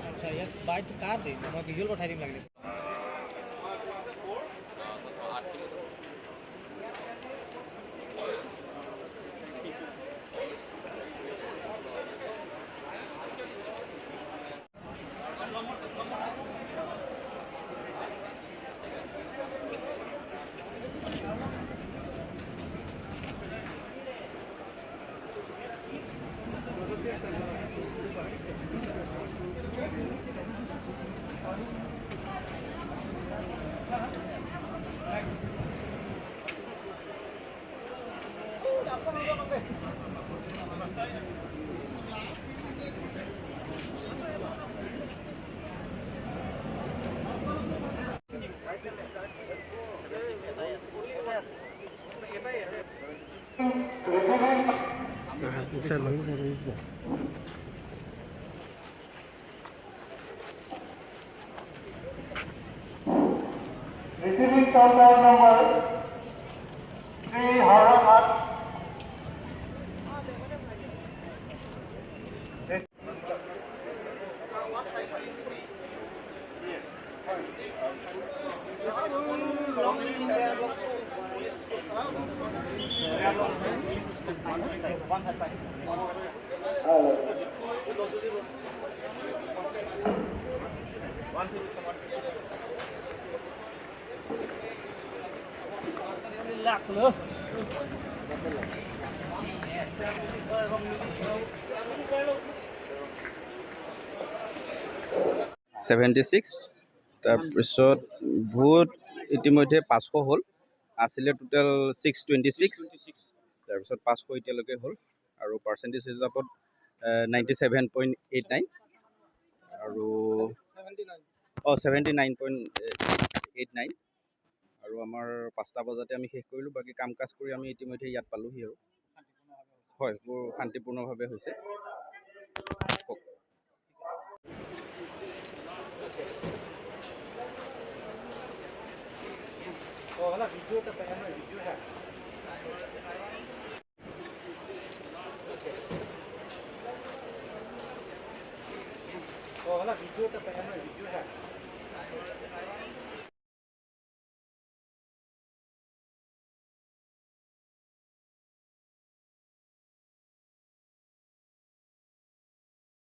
আচ্ছা, ইয়াত bike car দিম, মই ভিজুৱেল পঠাই দিম লাগিলে। Receiving counter number 3 Haranath. Seventy six. তাৰপিছত ভোট ইতিমধ্যে 500 হ'ল, আছিলে টোটেল 626। তাৰপিছত 500 এতিয়ালৈকে হ'ল আৰু পাৰ্চেণ্টেজ হিচাপত 97.89 আৰু 79.89। আৰু আমাৰ 5টা বজাতে আমি শেষ কৰিলোঁ, বাকী কাম কাজ কৰি আমি ইতিমধ্যে ইয়াত পালোঁহি। আৰু হয়, বৰ শান্তিপূৰ্ণভাৱে হৈছে। কওক। ভিডিঅ'